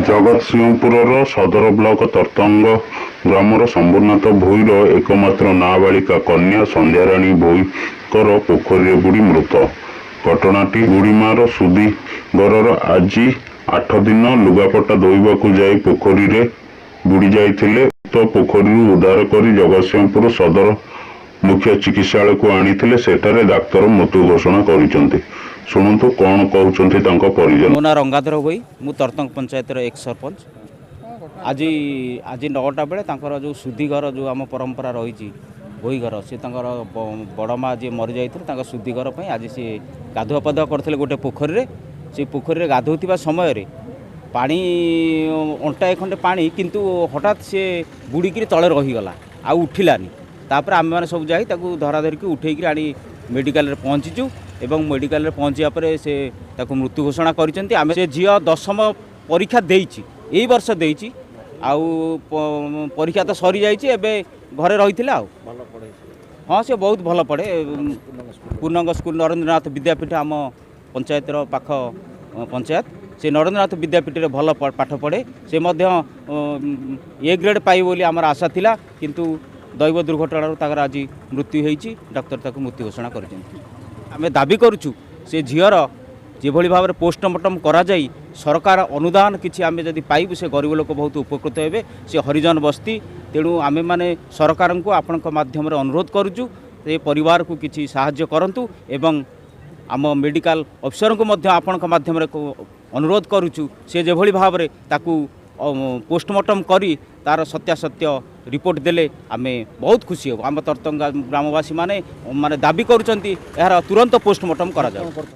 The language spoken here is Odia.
ଜଗତସିଂହପୁରର ସଦର ବ୍ଲକ ତର୍ତ୍ତଙ୍ଗ ଗ୍ରାମର ଶମ୍ଭୁନାଥ ଭୋଇର ଏକମାତ୍ର ନାବାଳିକା କନ୍ୟା ସନ୍ଧ୍ୟାରାଣୀ ଭୋଇଙ୍କର ପୋଖରୀରେ ବୁଡ଼ି ମୃତ। ଘଟଣାଟି ବୁଢ଼ୀମାର ସୁଧି ଘରର। ଆଜି 8 ଦିନ ଲୁଗାପଟା ଧୋଇବାକୁ ଯାଇ ପୋଖରୀରେ ବୁଡ଼ି ଯାଇଥିଲେ। ଉକ୍ତ ପୋଖରୀରୁ ଉଦ୍ଧାର କରି ଜଗତସିଂହପୁର ସଦର ମୁଖ୍ୟ ଚିକିତ୍ସାଳୟକୁ ଆଣିଥିଲେ। ସେଠାରେ ଡାକ୍ତର ମୃତ୍ୟୁ ଘୋଷଣା କରିଛନ୍ତି। ଶୁଣନ୍ତୁ କ'ଣ କହୁଛନ୍ତି ତାଙ୍କ ପରିଜନ। ମୋ ନାଁ ରଙ୍ଗାଧର ଭୋଇ, ମୁଁ ତର୍ତ୍ତଙ୍ଗ ପଞ୍ଚାୟତର ଏକ୍ସ ସରପଞ୍ଚ। ଆଜି ଆଜି 9ଟା ବେଳେ ତାଙ୍କର ଯେଉଁ ଶୁଦ୍ଧି ଘର, ଯେଉଁ ଆମ ପରମ୍ପରା ରହିଛି ଭୋଇ ଘର, ସେ ତାଙ୍କର ବଡ଼ ମା ଯିଏ ମରିଯାଇଥିଲେ, ତାଙ୍କ ଶୁଦ୍ଧି ଘର ପାଇଁ ଆଜି ସିଏ ଗାଧୁଆ ପାଧୁଆ କରିଥିଲେ ଗୋଟେ ପୋଖରୀରେ। ସେଇ ପୋଖରୀରେ ଗାଧୋଉଥିବା ସମୟରେ ପାଣି ଅଣ୍ଟାଏ ଖଣ୍ଡେ ପାଣି, କିନ୍ତୁ ହଠାତ୍ ସିଏ ବୁଡ଼ିକିରି ତଳେ ରହିଗଲା, ଆଉ ଉଠିଲାନି। ତାପରେ ଆମେମାନେ ସବୁ ଯାଇ ତାକୁ ଧରା ଧରିକି ଉଠେଇକିରି ଆଣି ମେଡ଼ିକାଲରେ ପହଞ୍ଚିଛୁ ଏବଂ ମେଡ଼ିକାଲରେ ପହଞ୍ଚିବା ପରେ ସେ ତାକୁ ମୃତ୍ୟୁ ଘୋଷଣା କରିଛନ୍ତି। ଆମେ ସେ ଝିଅ ଦଶମ ପରୀକ୍ଷା ଦେଇଛି, ଏଇ ବର୍ଷ ଦେଇଛି, ଆଉ ପରୀକ୍ଷା ତ ସରିଯାଇଛି, ଏବେ ଘରେ ରହିଥିଲା। ଆଉ ହଁ, ସେ ବହୁତ ଭଲ ପଢ଼େ। ପୂର୍ଣ୍ଣଙ୍କ ସ୍କୁଲ, ନରେନ୍ଦ୍ରନାଥ ବିଦ୍ୟାପୀଠ, ଆମ ପଞ୍ଚାୟତର ପାଖ ପଞ୍ଚାୟତ, ସେ ନରେନ୍ଦ୍ରନାଥ ବିଦ୍ୟାପୀଠରେ ଭଲ ପାଠ ପଢ଼େ। ସେ ମଧ୍ୟ ଏ ଗ୍ରେଡ଼୍ ପାଇବ ବୋଲି ଆମର ଆଶା ଥିଲା, କିନ୍ତୁ ଦୈବ ଦୁର୍ଘଟଣାରୁ ତାଙ୍କର ଆଜି ମୃତ୍ୟୁ ହେଇଛି। ଡାକ୍ତର ତାକୁ ମୃତ୍ୟୁ ଘୋଷଣା କରିଛନ୍ତି। ଆମେ ଦାବି କରୁଛୁ, ସେ ଝିଅର ଯେଭଳି ଭାବରେ ପୋଷ୍ଟମର୍ଟମ୍ କରାଯାଇ ସରକାର ଅନୁଦାନ କିଛି ଆମେ ଯଦି ପାଇବୁ, ସେ ଗରିବ ଲୋକ ବହୁତ ଉପକୃତ ହେବେ। ସେ ହରିଜନ ବସ୍ତି। ତେଣୁ ଆମେମାନେ ସରକାରଙ୍କୁ ଆପଣଙ୍କ ମାଧ୍ୟମରେ ଅନୁରୋଧ କରୁଛୁ, ସେ ପରିବାରକୁ କିଛି ସାହାଯ୍ୟ କରନ୍ତୁ ଏବଂ ଆମ ମେଡ଼ିକାଲ ଅଫିସରଙ୍କୁ ମଧ୍ୟ ଆପଣଙ୍କ ମାଧ୍ୟମରେ ଅନୁରୋଧ କରୁଛୁ, ସେ ଯେଭଳି ଭାବରେ ତାକୁ ପୋଷ୍ଟମର୍ଟମ୍ କରି ତାର ସତ୍ୟାସତ୍ୟ ରିପୋର୍ଟ ଦେଲେ ଆମେ ବହୁତ ଖୁସି ହେବୁ। ଆମ ତର୍ତ୍ତଙ୍ଗା ଗ୍ରାମବାସୀମାନେ ମାନେ ଦାବି କରୁଛନ୍ତି, ଏହାର ତୁରନ୍ତ ପୋଷ୍ଟମର୍ଟମ୍ କରାଯାଉ।